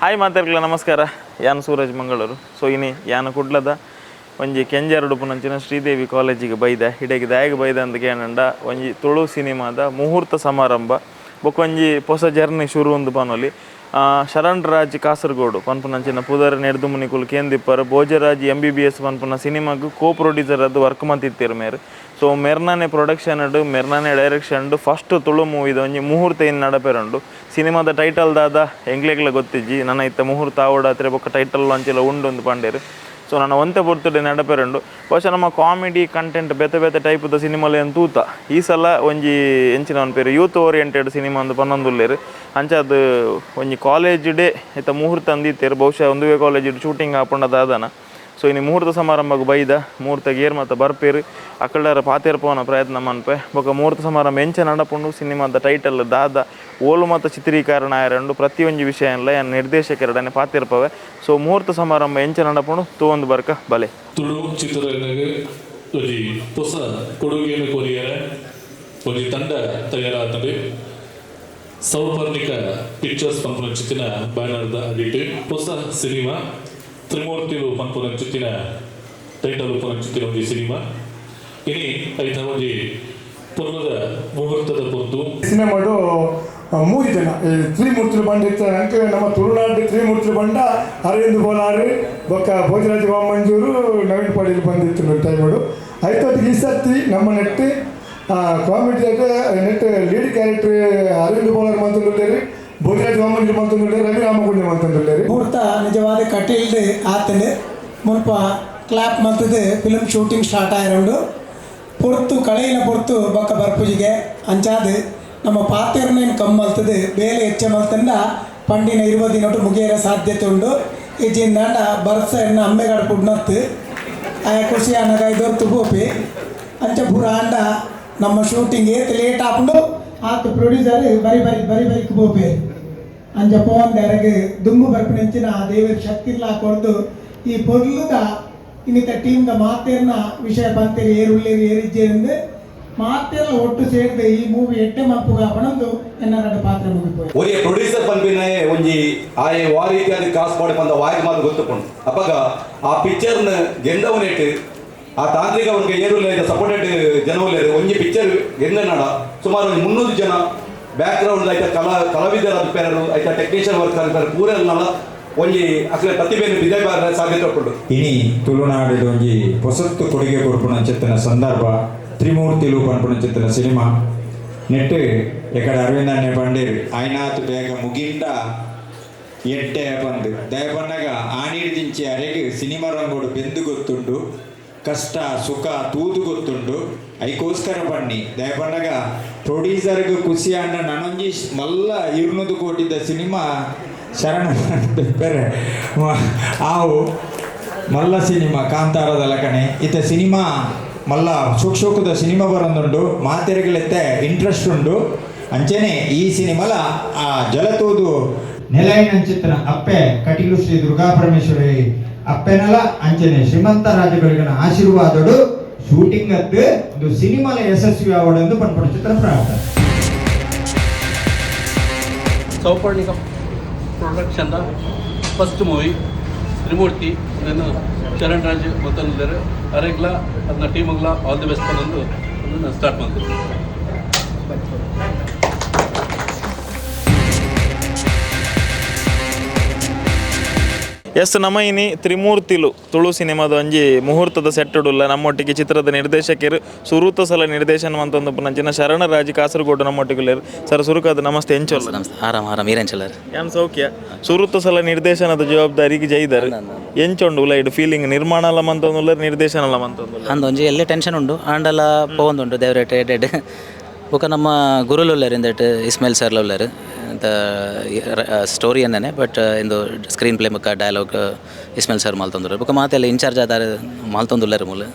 Hi ಮಾತಾರ್ಗಲ ನಮಸ್ಕಾರ. ಯಾನ್ ಸೂರಜ್ ಮಂಗಳೂರು. ಸೊ ಇನಿ ಯಾನ್ ಕುಡ್ಲದ ಒಂಜಿ ಕೆಂಜಾರುಡು ಪುನಂಚಿನ ಶ್ರೀದೇವಿ ಕಾಲೇಜಿಗೆ ಬೈದೆ. ಇಡೆಗ್ ದಾಯೆಗ್ ಬೈದೆ ಅಂದ್ ಕೇನಂಡ ಒಂಜಿ ತುಳು ಸಿನಿಮಾದ ಮುಹೂರ್ತ ಸಮಾರಂಭ ಬೊಕೊಂಜಿ ಪೊಸ ಜರ್ನಿ ಶುರು ಉಂದು ಪನೊಲಿ. ಶರಣ್ ರಾಜ್ ಕಾಸರಗೋಡು ಪನ್ಪುನಂಚಿನ ಪುದರ್ ನೆಡ್ದು ಮುನಿಕುಲು ಕೇಂದಿಪ್ಪರ್. Bhojaraj M B B S ಪನ್ಪುನ ಸಿನಿಮಾಗ್ ಕೋ ಪ್ರೊಡ್ಯೂಸರ್ ಆದ್ ವರ್ಕ್ ಮಂತಿತ್ತೆರ್ ಮೇರ್. ಸೊ ಮೆರ್ನನೆ ಪ್ರೊಡಕ್ಷನ್ ಡ್ ಮೆರ್ನನೆ ಡೈರೆಕ್ಷನ್ ಡ್ ಫಸ್ಟ್ ತುಳು ಮೂವಿದ ಒಂಜಿ ಮುಹೂರ್ತ ಇನಿ ನಡಪೆರುಂಡು. ಸಿನಿಮಾದ ಟೈಟಲ್ ದಾದ ಎಂಕ್ಲೆಗ್ಲ ಗೊತ್ತಿಜ್ಜಿ. ನನ ಇತ್ತೆ ಮುಹೂರ್ತ ಆವೊಡಾತ್ರೆ ಬೊಕ್ಕ ಟೈಟಲ್ ಲಾಂಚ್ ಲ ಉಂಡು ಅಂದ್ ಪಂಡೆರ್. ಸೊ ನನ ಒಂತೆ ಪೊರ್ತುಡೆ ನಡಪೆರುಂಡು. ಬಹುಶಃ ನಮ್ಮ ಕಾಮಿಡಿ ಕಂಟೆಂಟ್ ಬೇತೆ ಬೇತೆ ಟೈಪುದ ಸಿನಿಮಾಲೆನ್ ತೂತ. ಈ ಸಲ ಒಂಜಿ ಎಂಚಿನ ಪನ್ಪೆರ್ ಯೂತ್ ಓರಿಯೆಂಟೆಡ್ ಸಿನಿಮಾ ಅಂದ್ ಪನೊಂದುಲ್ಲೆರ್. ಅಂಚಾದ್ ಒಂಜಿ ಕಾಲೇಜ್ ಡೇ ಇತ್ತೆ ಮುಹೂರ್ತ ಅಂದಿತ್ತೆರ್. ಬಹುಶಃ ಒಂದುವೇ ಕಾಲೇಜ್ ಶೂಟಿಂಗ್ ಆಪುಂಡ ದಾದನ. ಸೊ ಇನಿ ಮುಹೂರ್ತ ಸಮಾರಂಭಗ್ ಬೈದ ಮುಹೂರ್ತಗ್ ಏರ್ ಮಾತ ಬರ್ಪೆರ್ ಅಕಲ್ಡಾರ ಪಾತೆರ್ ಪೋನ ಪ್ರಯತ್ನ ಮನ್ಪೆ. ಬೊಕ ಮುಹೂರ್ತ ಸಮಾರಂಭ ಎಂಚ ನಡಪುಂಡು, ಸಿನಿಮಾದ ಟೈಟಲ್ ದಾದ, ಓಲು ಮಾತ ಚಿತ್ರೀಕರಣ ಆಯೆರುಂಡು ಪ್ರತಿಯೊಂಜಿ ವಿಷಯನ್ಲ ಯಾನ್ ನಿರ್ದೇಶಕರಡನೆ ಪಾತೆರ್ಪವೆ. ಸೊ ಮುಹೂರ್ತ ಸಮಾರಂಭ ಎಂಚ ನಡಪುಂಡು ತೂವೊಂದು ಬರ್ಕ ಬಲೆ. ತುಳು ಚಿತ್ರರಂಗಗ್ ಒಂಜಿ ಪೊಸ ಕೊಡುಗೆಯನ್ನು ಕೊರಿಯರೆ ಒಂಜಿ ತಂಡ ತಯಾರಾತಂಡ್. ಸೌಪರ್ಣಿಕ ಪಿಕ್ಚರ್ಸ್ ಪನ್ಪುನಂಚಿತ್ತಿನ ಬ್ಯಾನರ್ದ ಅಡಿಟ್ ಪೊಸ ಸಿನಿಮಾ ತ್ರಿಮೂರ್ತಿಲು ಪನ್ಪುನಂಚಿತ್ತಿನ ಟೈಟಲ್ ಉಪ್ಪುನಂಚಿತ್ತಿನ ಒಂಜಿ ಸಿನಿಮಾ ಇನಿ ಐತ ಒಂಜಿ ಪೊರ್ಲುದ ಮುಹೂರ್ತದ ಪೊರ್ತು. ಸಿನಿಮಾಡು ಮೂರು ಜನ ಈ ತ್ರಿಮೂರ್ತಿಲು ಬಂದಿತ್ತ. ಅಂಕ ನಮ್ಮ ತುಳುನಾಡು ತ್ರಿಮೂರ್ತಿಲು ಬಂಡ ಅರವಿಂದ್ ಬೋಲಾರು ಬೊಕ್ಕ ಭೋಜರಾಜ ವಾಮಂಜೂರು, ನವೀನ್ ಪಾಟೀಲ್ ಬಂದಿತ್ತು ಟೈಮುಡು. ಐತೊಟ್ಟಿಗೆ ಈ ಸರ್ತಿ ನಮ್ಮ ನೆಟ್ ಕಾಮಿಡಿ ನೆಟ್ ಲೀಡ್ ಕ್ಯಾರೆಕ್ಟರ್ ಅರವಿಂದ್ ಬೋಲಾರ್ ಮಂತೊಂದುಲ್ಲೆರ್, ಭೋಜರಾಜ ವಾಮಂಜೂರು ಮಂತೊಂದುಲ್ಲೆರ್, ರವಿ ರಾಮಗುಂಡಿ ಮಂತೊಂದುಲ್ಲೆರ್. ಮುಹೂರ್ತ ನಿಜವಾದ ಕಟೀಲ್ಡ್ ಆತಂಡ್. ಮುಲ್ಪ ಕ್ಲಾಪ್ ಮಲ್ತದು ಫಿಲ್ಮ್ ಶೂಟಿಂಗ್ ಸ್ಟಾರ್ಟ್ ಆಯಿರುಂಡು. ಪೊರ್ತು ಕಳೆಯಿನ ಪೊರ್ತು ಬೊಕ್ಕ ಬರ್ಪುಜಿಗೆ. ಅಂಚಾದ್ ನಮ್ಮ ಪಾತೆರ್ನೇನು ಕಮ್ಮಿ ಮಲ್ತದು ಬೇಲೆ ಹೆಚ್ಚ ಮಲ್ತಂಡ ಪಂಡಿನ 20 ದಿನೊಟು ಮುಗಿಯರ ಸಾಧ್ಯತೆ ಉಂಡು. ಇಜ್ಜಿಂದಾಂಡ ಬರ್ಸ ಎನ್ನ ಅಮ್ಮೆಗಾಡ ಪುಡ್ನತ್ತು ಆಯ ಖುಷಿ ಅನ್ನಗ ಇದೊರ್ತು ಬೋಪಿ ಅಂಚ ಪೂರ ಆಂಡ ನಮ್ಮ ಶೂಟಿಂಗ್ ಏತ್ ಲೇಟ್ ಆಪುಂಡು ಆತ್ ಪ್ರೊಡ್ಯೂಸರ್ ಬರಿ ಬರಿ ಬರಿ ಬರಿಕ್ ಬೋಪೆ. ಅಂಚ ಪೋವಂದೆ ದುಂಬು ಬರ್ಪಿನಂಚಿನ ದೇವರ ಶಕ್ತಿರ್ಲ ಕೊರ್ದು ಈ ಪೊರ್ಲುದ ಇನ್ನಿತ ಟೀಮ್ದ ಮಾತೇರ್ನ ವಿಷಯ ಪಂತೇರಿ ಏರುಳ್ಳೇರಿ ಏರಿಜ್ಜೇರಿಂದು ಮಾತೆರ್ಲ ಒಟ್ಟು ಸೇರ್ದು ಈ ಮೂವಿ ಎಡ್ಡೆ ಮಲ್ಪುಗ ಪಣೊಂದು ಎನ್ನ ರಡ್ಡ್ ಪಾತ್ರ ಮುಗಿಪೋಯೆ. ಒರಿಯ ಪ್ರೊಡ್ಯೂಸರ್ ಪನ್ಪಿನಾಯೆ ಒಂಜಿ ಆಯೆ ವಾ ರೀತಿಯಾದ ಕಾಸು ಪಾಡೆ ಪಂದ ವಾಯಿಗೆ ಮಾತ್ರ ಗೊತ್ತುಪುಂಡು. ಅಪಗ ಆ ಪಿಕ್ಚರ್ನ ಗೆಂದವನೇಟ್ ಆ ತಾಂತ್ರಿಕ ಅವನಿಗೆ ಏರುಲ್ಲ ಸಪೋರ್ಟೆಡ್ ಜನವುಲ್ಲೇರು. ಒಂಜಿ ಪಿಕ್ಚರ್ ಗೆಂದನಾಡ ಸುಮಾರು ಒಂಜಿ 300 ಜನ ಬ್ಯಾಕ್ ಗ್ರೌಂಡ್ ಐತ ಕಲಾವಿದರ ಅನ್ಪೇರು, ಐತ ಟೆಕ್ನಿಷಿಯನ್ ವರ್ಕ್ ಅನ್ಪೇರು, ಪೂರೆಲ್ಲ ಒಂಜಿ ಅಕ್ಲೆ ಪ್ರತಿಭೆಯನ್ನು ಬಿದೆ ಬಾರ ಸಾಧ್ಯತೆ ಉಂಟು. ಇನಿ ತುಳುನಾಡಿದ ಒಂಜಿ ಪೊಸತ್ತು ಕೊಡುಗೆ ಕೊರ್ಪುನಂಚಿತ್ತಿನ ಸಂದರ್ಭ. ತ್ರಿಮೂರ್ತಿಲು ಪನ್ಪುನಂಚಿತ್ತಿನ ಸಿನಿಮಾ ನೆಟ್ ಎಕಡೆ ಅರವಿಂದ ಅಣ್ಣೆ ಪಂಡೇರು ಆಯ್ನಾತ್ ಬೇಗ ಮುಗಿಂಡ ಎಡ್ಡೆ ಬಂದು ದಯಪನ್ನಗ ಆನೀಡು ದಿಂಚಿ ಅರೆಗ್ ಸಿನಿಮಾ ರಂಗೋಡು ಬೆಂದು ಗೊತ್ತುಂಡು, ಕಷ್ಟ ಸುಖ ತೂದು ಗೊತ್ತುಂಡು. ಐಕೋಸ್ಕರ ಬನ್ನಿ ದಯಪನ್ನಗ ಪ್ರೊಡ್ಯೂಸರ್ಗ್ ಖುಷಿ ಅಣ್ಣ ನನೊಂಜಿ ಮಲ್ಲ 200 ಕೋಟಿದ ಸಿನಿಮಾ ಶರಣ ಪೆರೆ ಆವು ಮಲ್ಲ ಸಿನಿಮಾ ಕಾಂತಾರದ ಲಕಣೆ. ಇತ್ತ ಸಿನಿಮಾ ಮಲ್ಲ ಶೋಕ್ ಶೋಕದ ಸಿನಿಮಾ ಬರಂದುಂಡು, ಮಾತೆರೆಗಲೆತ್ತೆ ಇಂಟ್ರೆಸ್ಟ್ ಉಂಡು. ಅಂಚನೆ ಈ ಸಿನಿಮಾಲ ಆ ಜಲತೋದು ನೆಲೈನಂಚಿತ್ತನ ಅಪ್ಪೆ ಕಟೀಲು ಶ್ರೀ ದುರ್ಗಾ ಪರಮೇಶ್ವರಿ ಅಪ್ಪೆನಲ ಅಂಚನೆ ಶ್ರೀಮಂತ ರಾಜಗಳಿಗನ ಆಶೀರ್ವಾದಡು ಶೂಟಿಂಗ್ ಅತ್ತು ಒಂದು ಸಿನಿಮಾಲ ಯಶಸ್ವಿ ಆವಡೆಂದು ಪನ್ಪುನ ಚಿತ್ರ ಪ್ರಾರ್ಥನೆ. ಸೌಪರ್ಣಿಕ ಪ್ರೊಡಕ್ಷನ್ದ ಫಸ್ಟ್ ಮೂವಿ ತ್ರಿಮೂರ್ತಿ. ಇದನ್ನು ಶರಣ್ ರಾಜ್ ಮತ್ತೊಂದು ಅರೆಗ್ಲ ಅದನ್ನ ಟೀಮ್ಗ್ಲ ಆಲ್ the best ಅನ್ನೊಂದು ಅದನ್ನು ಸ್ಟಾರ್ಟ್ ಮಾಡ್ತೀವಿ. ಎಸ್, ನಮ್ಮ ಇನಿ ತ್ರಿಮೂರ್ತಿಲು ತುಳು ಸಿನಿಮಾದ ಒಂಜಿ ಮುಹೂರ್ತದ ಸೆಟ್ ಉಲ್ಲ. ನಮ್ಮೊಟ್ಟಿಗೆ ಚಿತ್ರದ ನಿರ್ದೇಶಕರು, ಸುರೂತ ಸಲ ನಿರ್ದೇಶನ ಮಂತೊಂದು ಪುನಂಚಿನ ಶರಣರಾಜ್ ಕಾಸರಗೋಡು ನಮ್ಮೊಟ್ಟಿಗೆ. ಸರ್, ಸುರುಕಾದ ನಮಸ್ತೆ, ಎಂಚೊಲ್ಲ? ನಮಸ್ತೆ, ಆರಾಮ್ ಆರಾಮ್, ಈರೆಂಚಲರ್? ಯಾನ್ ಸೌಖ್ಯ. ಸುರುತ ಸಲ ನಿರ್ದೇಶನದ ಜವಾಬ್ದಾರಿಗೆ ಜೈದಾರ್, ಎಂಚೊಂಡು ಉಲ್ಲ ಇಡು ಫೀಲಿಂಗ್? ನಿರ್ಮಾಣ ಮಂತೊಂದುಲ್ಲ, ನಿರ್ದೇಶನ ಮಂತೊಂದುಲ್ಲ? ಅಂದ್ ಒಂಜಿ ಎಲ್ಲೇ ಟೆನ್ಷನ್ ಉಂಡು, ಆಂಡಲ ಪೋವೊಂದುಂಡು ದೇವರೇಟ್ ಎಡೆಡ್. ಬೊಕ ನಮ್ಮ ಗುರುಲು ಉಲ್ಲೆರ್, ಇಂದೆಟ್ ಇಸ್ಮಾಯಿಲ್ ಸರ್ಲ ಉಲ್ಲೆರ್. ಸ್ಟೋರಿ ಅನ್ನನೆ, ಬಟ್ ಇಂದು ಸ್ಕ್ರೀನ್ ಪ್ಲೇ ಬೊಕ್ಕ ಡೈಲಾಗ್ ಇಸ್ಮಾಯಿಲ್ ಸರ್ ಮಲ್ತೊಂದುಲ್ಲೆರ್. ಬೊಕ ಮಾತೆಲ್ಲ ಇನ್ಚಾರ್ಜ್ ಆದಾರ್ ಮಲ್ತೊಂದುಲ್ಲೆರ್ ಮೂಲು.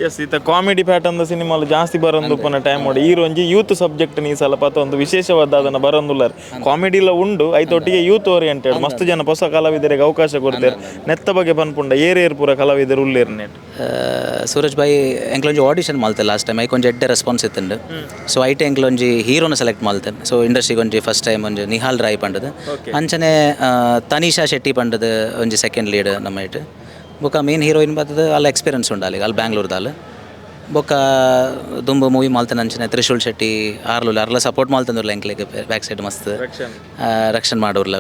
S, ಇತ್ತ comedy pattern cinema ಜಾಸ್ತಿ ಬರೋದು ಉಪ್ಪನ ಟೈಮ್ ನೋಡಿ. ಈ ಒಂಜಿ ಯೂತ್ ಸಬ್ಜೆಕ್ಟ್ ನೀ ಸಲ ಪತ್ತ ಒಂದು ವಿಶೇಷವಾದ ಅದನ್ನ ಬರೋದುಲ್ಲಾರ. ಕಾಮಿಡಿಲ ಉಂಡು, ಐತೊಟ್ಟಿಗೆ ಯೂತ್ ಓರಿಯೆಂಟೆಡ್ ಮಸ್ತ್ ಜನ ಹೊಸ ಕಲಾವಿದರಿಗೆ ಅವಕಾಶ ಕೊಡ್ತಾರೆ. ನೆತ್ತ ಬಗ್ಗೆ ಪನ್ಪುಂಡ ಏರ್ ಪೂರ ಕಲಾವಿದರು ಉಲ್ಲೇರ್ ನೆಟ್. ಸೂರಜ್ ಬಾಯಿ ಎಂಕ್ಲೊಂಜಿ ಆಡಿಷನ್ ಮಲ್ತೆ ಲಾಸ್ಟ್ ಟೈಮ್, ಐಕೊಂಜಿ ಎಡ್ಡೆ ರೆಸ್ಪಾನ್ಸ್ ಇತ್ತುಂಡು. ಸೊ ಐಟೆ ಎಂಕ್ಲೊಂಜಿ ಹೀರೋನ ಸೆಲೆಕ್ಟ್ ಮಲ್ತೆ. ಸೊ ಇಂಡಸ್ಟ್ರಿಗೆ ಒಂಜಿ ಫಸ್ಟ್ ಟೈಮ್ ಒಂಜಿ ನಿಹಾಲ್ ರಾಯ್ ಪಂಡದು, ಅಂಚನೆ ತನಿಷಾ ಶೆಟ್ಟಿ ಪಂಡದು ಒಂಜಿ ಸೆಕೆಂಡ್ ಲೀಡ್ ನಮ್ಮ ಇಟ್ಟು. ಬೊಕ್ಕ ಮೇನ್ ಹೀರೋಯಿನ್ ಬತ್ತದ ಅಲ್ಲ ಎಕ್ಸ್ಪೀರಿಯನ್ಸ್ ಉಂಡು ಅಲ್ಲಿ ಅಲ್ಲಿ ಬ್ಯಾಂಗ್ಳೂರ್ದಾಲ್. ಬೊಕ್ಕ ದುಂಬು ಮೂವಿ ಮಲ್ತನ ಅಂಚನೆ ತ್ರಿಶೂಲ್ ಶೆಟ್ಟಿ ಆರ್ಲು ಅರ್ಲ ಸಪೋರ್ಟ್ ಮಲ್ತಂದುರ್ಲ ಎಂಕ್ಲೆಗ್ ಬ್ಯಾಕ್ ಸೈಡ್ ಮಸ್ತ್ ರಕ್ಷಣೆ ಮಾಡೋರ್ಲ.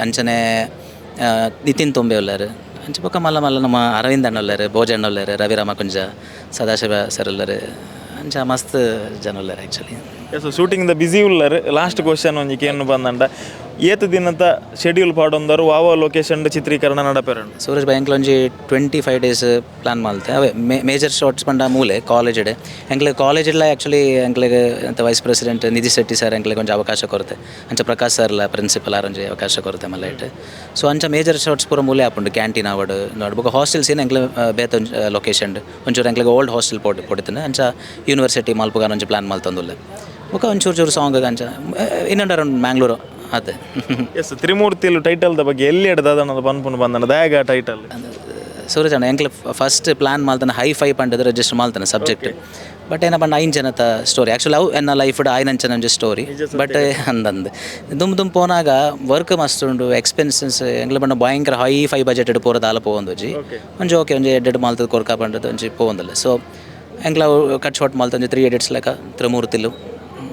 ಅಂಚನೆ ನಿತಿನ್ ತೊಂಬೆ ಉಲ್ಲಾರು. ಅಂಚೆ ಬೊಕ್ಕ ಮಲ್ಲ ಮಲ್ಲ ನಮ್ಮ ಅರವಿಂದ್ ಅಣ್ಣ ಉಲ್ಲಾರು, ಭೋಜ ಅಣ್ಣ ಉಲ್ಲಾರು, ರವಿರಾಮ ಕುಂಜ, ಸದಾಶಿವ ಸರ್ ಉಲ್ಲಾರು. ಅಂಚ ಮಸ್ತ್ ಜನ ಉಲ್ಲಾರು actually. S, shooting the busy ಉಲ್ಲಾರು. Last question ಒಂಜಿ ಕೇನು ಬಂದಂಡ, ಏತು ದಿನದ ಶೆಡ್ಯೂಲ್ ಪಾಡೊಂದರು, ವಾವ ಲೊಕೇಶನ್ ಚಿತ್ರೀಕರಣ ನಡಪೆರಂಡು? ಸೂರಜ್ ಬಾಯ್, ಎಂಕ್ಲೊಂಜಿ 25 ಡೇಸ್ ಪ್ಲಾನ್ ಮಲ್ತೆ. ಅವೇ ಮೇಜರ್ ಶಾಟ್ಸ್ ಪಂಡ ಮೂಲೆ ಕಾಲೇಜ್ ಡೆ. ಎಂಕ್ಲೆ ಕಾಲೇಜ್ ಇಡ್ಲ ಆ್ಯಕ್ಚುಲಿ ಎಂಕ್ಲೆಗ್ ಅಂತ ವೈಸ್ ಪ್ರೆಸಿಡೆಂಟ್ ನಿಧಿ ಶೆಟ್ಟಿ ಸರ್ ಎಂಕ್ಲೆಗ್ ಒಂಜಿ ಅವಕಾಶ ಕೊರತೆ. ಅಂಚ ಪ್ರಕಾಶ್ ಸರ್ಲ ಪ್ರಿನ್ಸಿಪಲ್ ಆರ್ ಒಂಜಿ ಅವಕಾಶ ಕೊರತೆ ಮಲ್ಲ ಇಟ್ಟು. ಸೊ ಅಂಚ ಮೇಜರ್ ಶಾಟ್ಸ್ ಪೂರ ಮೂಲೆ ಆಪುಂಡು, ಕ್ಯಾಂಟೀನ್ ಆವಡ್ ನೋಡ್. ಬೊಕ ಹಾಸ್ಟೆಲ್ ಸೀನ್ ಎಂಕ್ಲೆ ಬೇತೆ ಒಂಜಿ ಲೊಕೇಶನ್ ಒಂಚೂರು ಎಂಕ್ಲೆಗ್ ಓಲ್ಡ್ ಹಾಸ್ಟೆಲ್ ಪೋಟ್ ಪೊಡಿತುಂಡು. ಅಂಚ ಯೂನಿವರ್ಸಿಟಿ ಮಲ್ಪುಗಾನ ಒಂಜಿ ಪ್ಲಾನ್ ಮಲ್ತೊಂದುಲ್ಲೆ. ಬೊಕ ಒಂಚೂರು ಚೂರು ಸಾಂಗ್ ಅಂಚ ಇನ್ನೊಂದು ಅರೌಂಡ್ ಮ್ಯಾಂಗ್ಳೂರು ಅದೇ. ಎಸ್, ತ್ರಿಮೂರ್ತಿಲು ಟೈಟಲ್ದ ಬಗ್ಗೆ ಎಲ್ಲಿ ಎಡ್ದ ಅನ್ನೋದು ಪನ್ಪುನು ಬಂದನ, ದಾಯಗ ಟೈಟಲ್? ಸೂರಜ್ ಅಣ್ಣ, ಎಂಕ್ಲೆ ಫಸ್ಟ್ ಪ್ಲಾನ್ ಮಲ್ತನ ಹೈ ಫೈ ಪಂಡದ ರಿಜಿಸ್ಟರ್ ಮಾಲ್ತಾನೆ ಸಬ್ಜೆಕ್ಟ್. ಬಟ್ ಏನ ಪಂಡ ಐನ್ ಜನತ ಸ್ಟೋರಿ ಆ್ಯಕ್ಚುಲಿ ಅವು ಎನ್ನ ಲೈಫ್ ಆಯ್ನಂಚನ ಒಂಜಿ ಸ್ಟೋರಿ. ಬಟ್ ಅಂದಂದು ದುಮ್ ದುಮ್ ಪೋನಾಗ ವರ್ಕ್ ಮಸ್ತ್ ಉಂಡು, ಎಕ್ಸ್ಪೆನ್ಸಸ್ ಎಂಕ್ಲೆ ಪಂಡ ಭಯಂಕರ high five budget ಪೂರ ದಾಲ ಪೋವೊಂದೊಂಜಿ ಒಂಜಿ ಓಕೆ ಒಂಜಿ ಎಡ್ಡೆಡ್ ಮಾಲ್ತದ ಕೊರ್ಕ ಪಂಡದ ಒಂಜಿ ಪೋವೊಂದಲ್ಲ. ಸೊ ಎಂಕ್ಲ ಕಟ್ ಶಾರ್ಟ್ ಮಾಲ್ತ ಒಂಜಿ 3 ಎಡಿಟ್ಸ್ ಲೆಕ್ಕ ತ್ರಿಮೂರ್ತಿಲು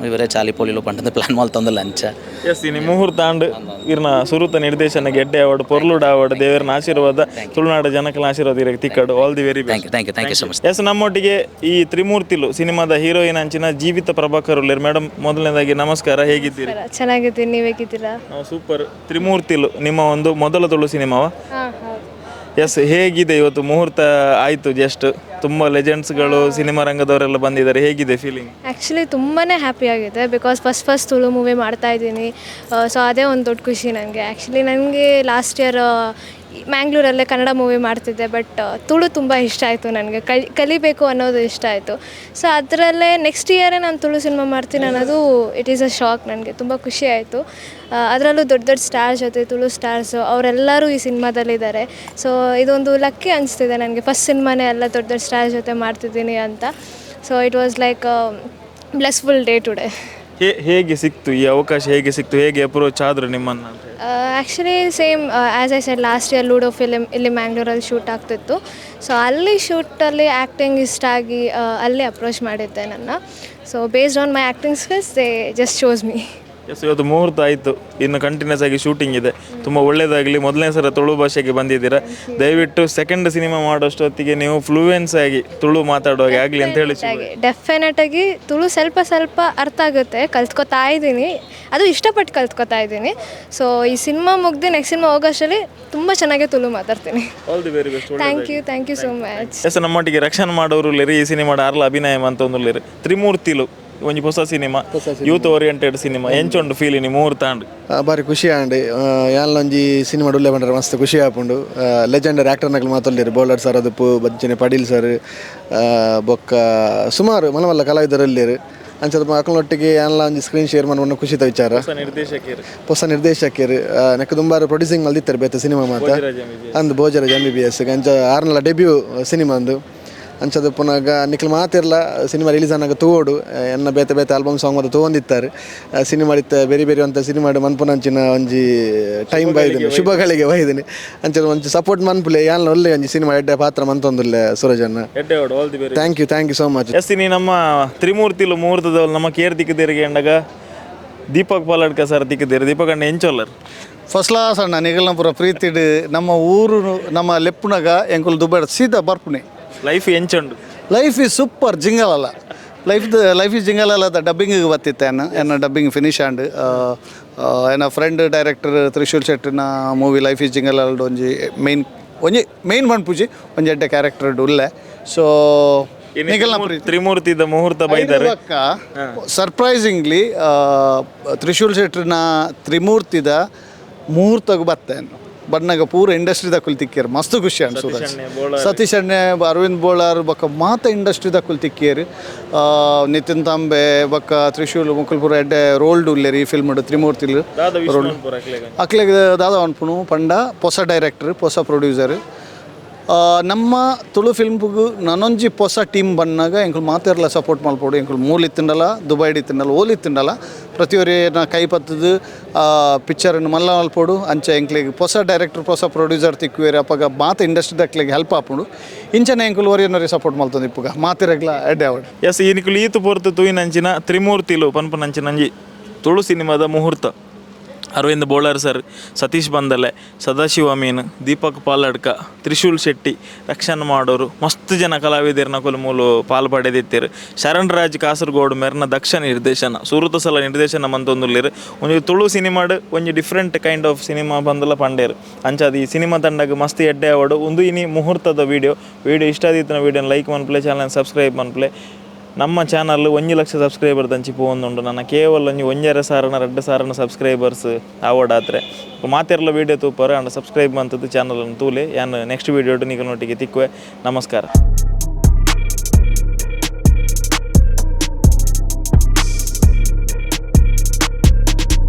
ಇವರೇ ಚಾಲಿ ಪೋಲಿಲು ಪಂಡದ ಪ್ಲಾನ್ ಮಾಲ್ತೊಂದಲ್ಲ ಅಂಚ. ಎಸ್, ಇನಿ ಮುಹೂರ್ತ ಆಂಡ್ ಇರ್ನ ಸುರುತ ನಿರ್ದೇಶನ ಗೆಡ್ಡೆ ಅವಾರ್ಡ್ ಪೊರ್ಲುಡ್ ಅವಾರ್ಡ್ ದೇವರನ ಆಶೀರ್ವಾದ, ತುಳುನಾಡ ಜನಕಲ ಆಶೀರ್ವಾದ ಇರಕ್ಕೆ ತಿಕ್ಕಡು. All the very thank you, thank you, thank you so much. Yes, ನಮ್ಮೊಟ್ಟಿಗೆ ಈ ತ್ರಿಮೂರ್ತಿಲು ಸಿನಿಮಾದ ಹೀರೋಯಿನ್ ಅಂಚಿನ ಜೀವಿತ ಪ್ರಭಾಕರ್ ಉಲ್ಲೇರ್. ಮೇಡಮ್, ಮೊದಲನೇದಾಗಿ ನಮಸ್ಕಾರ, ಹೇಗಿದ್ದೀರಿ? ಚೆನ್ನಾಗಿದ್ದೀನಿ, ನೀವು ಹೇಗಿದ್ದೀರಾ? ನಾವು ಸೂಪರ್. ತ್ರಿಮೂರ್ತಿಲು ನಿಮ್ಮ ಒಂದು ಮೊದಲ ತುಳು ಸಿನಿಮಾವ? ಹಾಂ, ಹೌದು. ಎಸ್, ಹೇಗಿದೆ ಇವತ್ತು ಮುಹೂರ್ತ ಆಯಿತು ಜಸ್ಟ್, ತುಂಬ ಲೆಜೆಂಡ್ಸ್ಗಳು ಸಿನಿಮಾ ರಂಗದವರೆಲ್ಲ ಬಂದಿದ್ದಾರೆ, ಹೇಗಿದೆ ಫೀಲಿಂಗ್? ಆ್ಯಕ್ಚುಲಿ ತುಂಬಾ ಹ್ಯಾಪಿ ಆಗಿದೆ, because first first Tulu movie ಮಾಡ್ತಾ ಇದ್ದೀನಿ. ಸೊ ಅದೇ ಒಂದು ದೊಡ್ಡ ಖುಷಿ ನನಗೆ. ಆ್ಯಕ್ಚುಲಿ ನನಗೆ ಲಾಸ್ಟ್ ಇಯರ್ ಮ್ಯಾಂಗ್ಳೂರಲ್ಲೇ ಕನ್ನಡ ಮೂವಿ ಮಾಡ್ತಿದ್ದೆ, ಬಟ್ ತುಳು ತುಂಬ ಇಷ್ಟ ಆಯಿತು ನನಗೆ, ಕಲಿಬೇಕು ಅನ್ನೋದು ಇಷ್ಟ ಆಯಿತು. ಸೊ ಅದರಲ್ಲೇ ನೆಕ್ಸ್ಟ್ ಇಯರೇ ನಾನು ತುಳು ಸಿನಿಮಾ ಮಾಡ್ತೀನಿ ಅನ್ನೋದು it is a shock ನನಗೆ, ತುಂಬ ಖುಷಿ ಆಯಿತು. ಅದರಲ್ಲೂ ದೊಡ್ಡ ದೊಡ್ಡ ಸ್ಟಾರ್ ಜೊತೆ, ತುಳು ಸ್ಟಾರ್ಸು ಅವರೆಲ್ಲರೂ ಈ ಸಿನಿಮಾದಲ್ಲಿದ್ದಾರೆ. ಸೊ ಇದೊಂದು ಲಕ್ಕಿ ಅನಿಸ್ತಿದೆ ನನಗೆ, ಫಸ್ಟ್ ಸಿನಿಮಾನೇ ಎಲ್ಲ ದೊಡ್ಡ ದೊಡ್ಡ ಸ್ಟಾರ್ ಜೊತೆ ಮಾಡ್ತಿದ್ದೀನಿ ಅಂತ. So it was like blissful day today. ಹೇಗೆ ಸಿಕ್ತು ಈ ಅವಕಾಶ, ಹೇಗೆ ಸಿಕ್ತು, ಹೇಗೆ ಅಪ್ರೋಚ್ ಆದರು ನಿಮ್ಮನ್ನು ಅಂತ? Actually same as I said, last year Ludo film ಇಲ್ಲಿ ಮ್ಯಾಂಗ್ಳೂರಲ್ಲಿ ಶೂಟ್ ಆಗ್ತಿತ್ತು. ಸೊ ಅಲ್ಲಿ ಶೂಟಲ್ಲಿ ಆ್ಯಕ್ಟಿಂಗ್ ಇಷ್ಟ ಆಗಿ ಅಲ್ಲಿ ಅಪ್ರೋಚ್ ಮಾಡಿದ್ದೆ ನನ್ನ. So based on my acting skills they just chose me. Yes, ಇವತ್ತು ಮುಹೂರ್ತ ಆಯಿತು, ಇನ್ನು ಕಂಟಿನ್ಯೂಸ್ ಆಗಿ ಶೂಟಿಂಗ್ ಇದೆ. ತುಂಬ ಒಳ್ಳೆಯದಾಗಲಿ. ಮೊದಲನೇ ಸಲ ತುಳು ಭಾಷೆಗೆ ಬಂದಿದ್ದೀರಾ, ದಯವಿಟ್ಟು ಸೆಕೆಂಡ್ ಸಿನಿಮಾ ಮಾಡೋಷ್ಟೊತ್ತಿಗೆ ನೀವು ಫ್ಲೂಯೆನ್ಸ್ ಆಗಿ ತುಳು ಮಾತಾಡುವಾಗೆ ಆಗಲಿ ಅಂತ ಹೇಳಿ. ಡೆಫಿನೆಟಾಗಿ ತುಳು ಸ್ವಲ್ಪ ಸ್ವಲ್ಪ ಅರ್ಥ ಆಗುತ್ತೆ, ಕಲ್ತ್ಕೊತಾ ಇದ್ದೀನಿ, ಅದು ಇಷ್ಟಪಟ್ಟು ಕಲ್ತ್ಕೊತಾ ಇದ್ದೀನಿ. ಸೊ ಈ ಸಿನಿಮಾ ಮುಗ್ದು ನೆಕ್ಸ್ಟ್ ಸಿನಿಮಾ ಹೋಗೋಷ್ಟರಲ್ಲಿ ತುಂಬ ಚೆನ್ನಾಗಿ ತುಳು ಮಾತಾಡ್ತೀನಿ. All the very best. Thank you, thank you so much. Yes, ನಮ್ಮೊಟ್ಟಿಗೆ ರಕ್ಷಣೆ ಮಾಡೋರು ಲೇರಿ, ಈ ಸಿನಿಮಾಡ ಆರ್ಲ ಅಭಿನಯ ಅಂತ ಒಂದು ಲೇರಿ. ತ್ರಿಮೂರ್ತಿಲು ಒಂಜಿ ಹೊಸ cinema, youth oriented cinema, ಎಂಚೊಂಡು feel ಇನಿ ಮುಹೂರ್ತ ಆಂಡ್? ಬಾರಿ ಖುಷಿ ಆಂಡ್. ಯಾನ್ಲೊಂಜಿ ಸಿನಿಮಾ ಉಲ್ಲೆ ಪಂಡ್ರೆ ಮಸ್ತ್ ಖುಷಿ ಆಪುಂಡು. ಲೆಜೆಂಡರ್ ಆ್ಯಕ್ಟರ್ ನಕಲು ಮಾತೊಲ್ಲೇರು, ಬೋಲರ್ ಸರ್ ಅದುಪ್ಪು ಬಜ್ಜನೆ ಪಡೀಲ್ ಸರ್ ಬೊಕ್ಕ ಸುಮಾರು ಮಲ್ಲ ಮಲ್ಲ ಕಲಾವಿದರಲ್ಲೇರು. ಅಂಚದ ಅಕ್ಕನೊಟ್ಟಿಗೆ ಯಾನ್ಲ ಒಂಜಿ ಸ್ಕ್ರೀನ್ ಶೇರ್ ಮನ್ಪುನ ಖುಷಿತ ವಿಚಾರ. ನಿರ್ದೇಶಕರು ಹೊಸ ನಿರ್ದೇಶಕರು ನೆಕ್ ದುಂಬಾರು ಪ್ರೊಡ್ಯೂಸಿಂಗ್ ಮಲ್ದಿತ್ತಾರೆ ಬೇತೆ ಸಿನಿಮಾ ಮಾತ ಅಂದ್ ಭೋಜರಾಜ್ MBBS ಅಂಚ ಆರ್ನಲ ಡೆಬ್ಯೂ ಸಿನಿಮಾ ಅಂದು. ಅಂಚದ ಪುನಗ ನಿಕ್ಲು ಮಾತಿರ್ಲ ಸಿನಿಮಾ ರಿಲೀಸ್ ಆನಾಗ ತೂವೋಡು, ಎನ್ನ ಬೇತೆ ಬೇತೆ ಆಲ್ಬಮ್ ಸಾಂಗ್ ಮಾತ ತೂವೊಂದಿತ್ತಾರೆ. ಸಿನಿಮಾ ಇತ್ತ ಬೇರೆ ಬೇರೆ ಅಂತ ಸಿನಿಮಾ ಮನ್ಪುನಂಚಿನ ಒಂಜಿ ಟೈಮ್ ಬೈದಿನಿ, ಶುಭಗಳಿಗೆ ಬೈದಿನಿ. ಅಂಚದ ಒಂಜಿ ಸಪೋರ್ಟ್ ಮನ್ಪುಲೆ, ಯಾನ್ಲ ಒಳ್ಳೆ ಒಂಜಿ ಸಿನಿಮಾ ಎಡ್ಡೆ ಪಾತ್ರ ಮಂತೊಂದುಲ್ಲೆ ಸೂರಜನ್ನ. Thank you, thank you so much. Yes, ನೀ ನಮ್ಮ ತ್ರಿಮೂರ್ತಿಲು ಮುಹೂರ್ತದವಳು ನಮ್ಮ ಕೇರ್ ದಿಕ್ಕದೇರಿಗೆ ಅಂಡಾಗ ದೀಪಕ್ ಪಾಲಡ್ಕ ಸರ್ ದಿಕ್ಕದೇರು. ದೀಪಕ್ ಅಣ್ಣ ಎಂಚೊಲ್ಲರ್? ಫಸ್ಟ್ ಕ್ಲಾಸ್ ಅಣ್ಣ, ನಿಗಲ್ನ ಪೂರ ಪ್ರೀತಿಡ್ ನಮ್ಮ ಊರು ನಮ್ಮ ಲೆಪ್ಪುನಗ ಎಂಕುಲು ದುಬೈ ಸೀದಾ ಬರ್ಪುನೆ. ಲೈಫ್ ಎಂಚುಂಡು? Life is super jingle ಅಲ್ಲ, ಲೈಫ್ is jingle ಅಲ್ಲ ಡಬ್ಬಿಂಗ್ ಬತ್ತಿತ್ತೆ ಎನ್ನ ಎನ್ನ dubbing finish and ಎನ್ನ ಫ್ರೆಂಡ್ ಡೈರೆಕ್ಟರ್ ತ್ರಿಶೂಲ್ ಶೆಟ್ಟಿನ movie life is jingle ಅಲ್ಲ ಒಂಜಿ ಮೇನ್ ಒಂಜಿ ಮೇನ್ ಪೂಜಿ ಒಂಜಿ ಎಡ್ಡೆ ಕ್ಯಾರೆಕ್ಟರ್ ಉಲ್ಲೆ. ಸೊ ತ್ರಿಮೂರ್ತಿದ ಮುಹೂರ್ತ ಬೈದಾರೆ. ಸರ್ಪ್ರೈಸಿಂಗ್ಲಿ ತ್ರಿಶೂಲ್ ಶೆಟ್ಟರ್ನ ತ್ರಿಮೂರ್ತಿದ ಮುಹೂರ್ತಗೆ ಬತ್ತೆ. ಬನ್ನಗ ಪೂರ ಇಂಡಸ್ಟ್ರಿ ದಕುಲು ತಿಕ್ಕಿಯರು, ಮಸ್ತ್ ಖುಷಿ ಆಂಡ್ ಸೂರಜ್. ಸತೀಶ್ ಅಣ್ಣೆ, ಅರವಿಂದ್ ಬೋಳಾರ್ ಬೊಕ್ಕ ಮಾತ ಇಂಡಸ್ಟ್ರಿ ದಕುಲು ತಿಕ್ಕಿಯರು. ನಿತಿನ್ ತಾಂಬೆ ಬೊಕ್ಕ ತ್ರಿಶೂಲ್ ಮುಕುಲ್ ಪೂರ ಎಡ್ಡೆ ರೋಲ್ಡ್ ಉಲ್ಲೇರ್ ಈ ಫಿಲ್ಮ್ ತ್ರಿಮೂರ್ತಿಲು. ರೋಲ್ ಅಕ್ಲೆಗ್ ದಾದ ಪನ್ಪುನು ಪಂಡ ಪೊಸ ಡೈರೆಕ್ಟರ್, ಪೊಸ ಪ್ರೊಡ್ಯೂಸರ್. ನಮ್ಮ ತುಳು ಫಿಲ್ಮ್ಗ್ ನನೊಂಜಿ ಪೊಸ ಟೀಮ್ ಬನ್ನಗ ಎಂಕುಲು ಮಾತೆರ್ಲ ಸಪೋರ್ಟ್ ಮಲ್ಪೊಡು. ಎಂಕುಲು ಮೂಲು ಇತ್ತ್ಂಡಲ, ದುಬೈಡ್ ಇತ್ತ್ಂಡಲ, ಓಲು ಇತ್ತ್ಂಡಲ ಪ್ರತಿಯೊರಿನ ಕೈ ಪತ್ತುದು ಪಿಕ್ಚರ್ನ್ ಮಲ್ಲ ಮಲ್ಪೊಡು. ಅಂಚ ಎಂಕ್ಲೆಗ್ ಪೊಸ ಡೈರೆಕ್ಟರ್, ಪೊಸ ಪ್ರೊಡ್ಯೂಸರ್ ತಿಕ್ಕುವೆರ್. ಅಪಗ ಮಾತ ಇಂಡಸ್ಟ್ರಿದಕ್ಲೆಗ್ ಹೆಲ್ಪ್ ಆಪುಂಡು. ಇಂಚನೆ ಎಂಕುಲು ಒರಿಯನೊರಿ ಸಪೋರ್ಟ್ ಮಲ್ತೊಂದು ಇಪ್ಪುಗ. ಮಾತೆರೆಗ್ಲ ಎಡ್ಡೆ ಆವಡ್. ಎಸ್, ಈ ನಿಕುಲು ಈತ್ ಪೊರ್ತು ತೂಯಿನಂಚಿನ ತ್ರಿಮೂರ್ತಿಲು ಪನ್ಪುನಂಚಿನಂಜಿ ತುಳು ಸಿನಿಮಾದ ಮುಹೂರ್ತ. ಅರವಿಂದ್ ಬೋಳಾರ್ ಸರ್, ಸತೀಶ್ ಬಂದಲೆ, ಸದಾಶಿವ ಅಮೀನ್, ದೀಪಕ್ ಪಾಲಡ್ಕ, ತ್ರಿಶೂಲ್ ಶೆಟ್ಟಿ, ರಕ್ಷಣ್ ಮಾಡೋರು, ಮಸ್ತ್ ಜನ ಕಲಾವಿದರ್ನಕುಲು ಮೂಲು ಪಾಲ್ ಪಡೆದಿತ್ತೆರ್. ಶರಣ್ ರಾಜ್ ಕಾಸರಗೋಡು ಮೆರ್ನ ದಕ್ಷ ನಿರ್ದೇಶನ, ಸುರುತ ಸಲ ನಿರ್ದೇಶನ ಮಂತೊಂದುಲ್ಲೆರ್. ಒಂಜಿ ತುಳು ಸಿನಿಮಾಡ್ ಒಂಜಿ ಡಿಫ್ರೆಂಟ್ ಕೈಂಡ್ ಆಫ್ ಸಿನಿಮಾ ಪಂದಲ ಪಂಡೇರ್. ಅಂಚಾದ್ ಈ ಸಿನಿಮಾ ತಂಡಗ್ ಮಸ್ತ್ ಎಡ್ಡೆ ಆವಡ್. ಉಂದು ಇನಿ ಮುಹೂರ್ತದ ವಿಡಿಯೋ. ವಿಡಿಯೋ ಇಷ್ಟ ಆದಿತ್ತಿನ ವಿಡಿಯೋನ ಲೈಕ್ ಮನ್ಪುಲೆ, ಚಾನಲ್ ಸಬ್ಸ್ಕ್ರೈಬ್ ಮನ್ಪುಲೆ. ನಮ್ಮ ಚಾನಲ್ 1 ಲಕ್ಷ ಸಬ್ಸ್ಕ್ರೈಬರ್ ದಂಚಿ ಪೋವೊಂದುಂಡು. ನನ್ನ ಕೇವಲ ಒಂಜಿ ಒಂಜರೆ ಸಾರನ ರಡ್ಡ್ ಸಾರನ ಸಬ್ಸ್ಕ್ರೈಬರ್ಸ್ ಆವಡಾತ್ರೆ. ಮಾತೆರ್ಲ ವಿಡಿಯೋ ತೂಪರ್ ಅಂಡ ಸಬ್ಸ್ಕ್ರೈಬ್ ಮಂತದ್ದು ಚಾನಲ್ ತೂಲೆ. ಯಾನ್ ನೆಕ್ಸ್ಟ್ ವಿಡಿಯೋ ನಿಕಲ್ನೊಟ್ಟಿಗೆ ತಿಕ್ಕುವೆ. ನಮಸ್ಕಾರ.